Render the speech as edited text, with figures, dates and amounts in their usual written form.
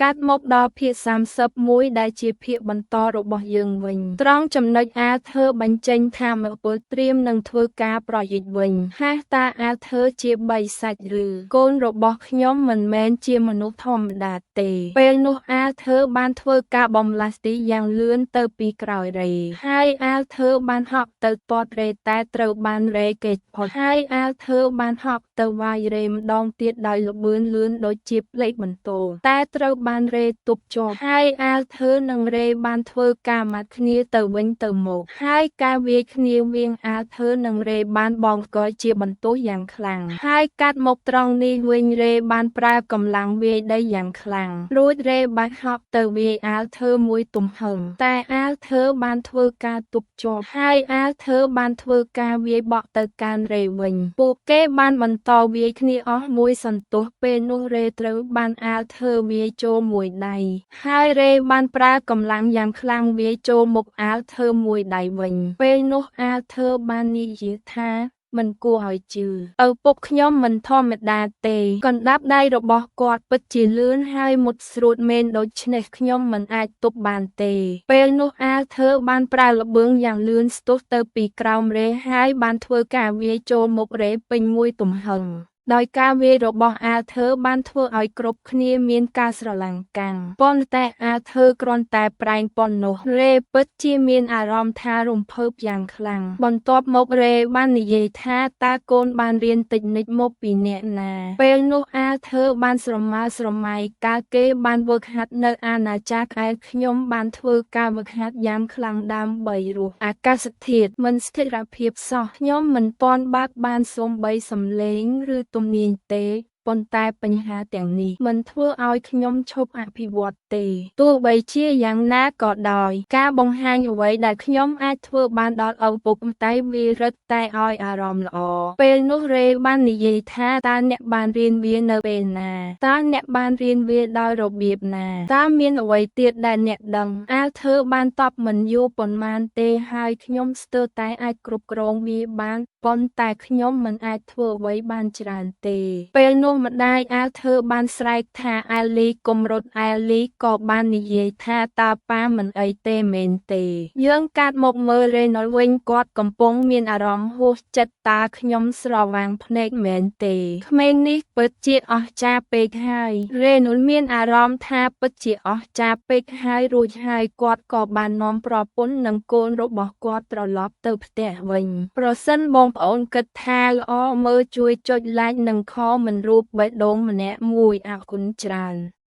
កាត់មកដល់ភាគ31ដែលជាភាគបន្តរបស់យើងវិញត្រង់ចំណុចអាធើបញ្ចេញថាមពលត្រៀមនឹងធ្វើការប្រយុទ្ធវិញហាតាអាធើជាបីសាច់ឬកូនរបស់ខ្ញុំមិនមែនជាមនុស្សធម្មតាទេពេលនោះអាធើបានធ្វើការបំលាស់ទីយ៉ាងលឿនទៅពីក្រោយរេហើយអាធើបានហក់ទៅទាត់រេតែត្រូវបានរេគេចផុតហើយអាធើបានហក់ទៅវាយរេម្ដងទៀតដោយល្បឿនលឿនដូចជាផ្លេកបន្ទោតែត្រូវបានរេទប់ជាប់ហើយអាធើនិងរេបានធ្វើការម៉ាត់គ្នាទៅវិញទៅមកហើយការវាយគ្នាវៀងអាធើនិងរេបានបងកជាបន្ទោសយ៉ាងខ្លាំងហើយកាត់មកត្រង់នេះវិញរេបានប្រើកម្លាំងវាយដីយ៉ាងខ្លាំងរួចរេបានហក់ទៅវាយអាធើមួយទំហឹងតែអាធើបានធ្វើការទប់ជាប់ហើយអាធើបានធ្វើការវាយបក់ទៅកាន់រេវិញពួកគេបានបន្តវាយគ្នាអស់មួយសន្ទុះពេលនោះរេត្រូវបានអាធើវាយចូលមួយដៃហើយរេបានប្រើកម្លាំងយ៉ាងខ្លាំងវាយចូលមុខអាធើមួយដៃវិញពេលនោះអាធើបាននិយាយថាមិនគួរឲ្យជឿឪពុកខ្ញុំមិនធម្មតាទេកណ្ដាប់ដៃរបស់គាត់ពិតជាលឿនហើយមុតស្រួតមែនដូច្នេះខ្ញុំមិនអាចទប់បានទេពេលនោះអាធើបានប្រើល្បឿងយ៉ាងលឿនស្ទុះទៅពីក្រោមរេហើយបានធ្វើការវាយចូលមុខរេពេញមួយទំហឹងដោយការវាយរបស់អាធើបានធ្វើឲ្យគ្រប់គ្នាមានការស្រឡាំងកាំងប៉ុន្តែអាធើគ្រាន់តែប្រែងប៉ុណ្ណោះរេពិតជាមានអារម្មណ៍ថារំភើបយ៉ាងខ្លាំងបន្ទាប់មករេបាននិយាយថាតើកូនបានរៀនតិចនិចមកពីអ្នកណាពេលនោះអាធើបានស្រមើស្រមៃកាលគេបានវឹកហាត់នៅអាណាចក្រឯខ្ញុំបានធ្វើការវឹកហាត់យ៉ាងខ្លាំងដើម្បីរស់អាកាសធាតុមិនស្ថិរភាពសោះខ្ញុំមិនទាន់បើកបានសូម្បីសំឡេងឬទំនាញទេប៉ុន្តែបញ្ហាទាំងនេះមិនធ្វើឲ្យខ្ញុំឈប់អភិវឌ្ឍទេទោះបីជាយ៉ាងណាក៏ដោយការបង្ហាញអ្វីដែលខ្ញុំអាចធ្វើបានដល់ឪពុកម្ដាយវារឹតតែឲ្យអារម្មណ៍ល្អពេលនោះរេបាននិយាយថាតើអ្នកបានរៀនវានៅពេលណាតើអ្នកបានរៀនវាដោយរបៀបណាតើមានអ្វីទៀតដែលអ្នកដឹងអាធើបានតបមិនយូរប៉ុន្មានទេហើយខ្ញុំស្ទើរតែអាចគ្រប់គ្រងវាបានប៉ុន្តែខ្ញុំមិនអាចធ្វើអ្វីបានច្រើនទេពេលនោះម្ដាយអាធើបានស្រែកថាអាលីកុំរត់អាលីក៏បាននិយាយថាតាប៉ាមិនអីទេមែនទេយើងកាត់មកមើលរេណុលវិញគាត់កំពុងមានអារម្មណ៍ហួសចិត្តតាខ្ញុំស្រវាំងភ្នែកមែនទេក្មេងនេះពិតជាអស្ចារ្យពេកហើយរេណុលមានអារម្មណ៍ថាពិតជាអស្ចារ្យពេកហើយរួចហើយគាត់ក៏បាននាំប្រពន្ធនិងកូនរបស់គាត់ត្រឡប់ទៅផ្ទះវិញប្រសិនបងប្អូនគិតថាល្អមើលជួយចុច like និង comment រូបបេះដូងម្នាក់មួយអរគុណច្រើន។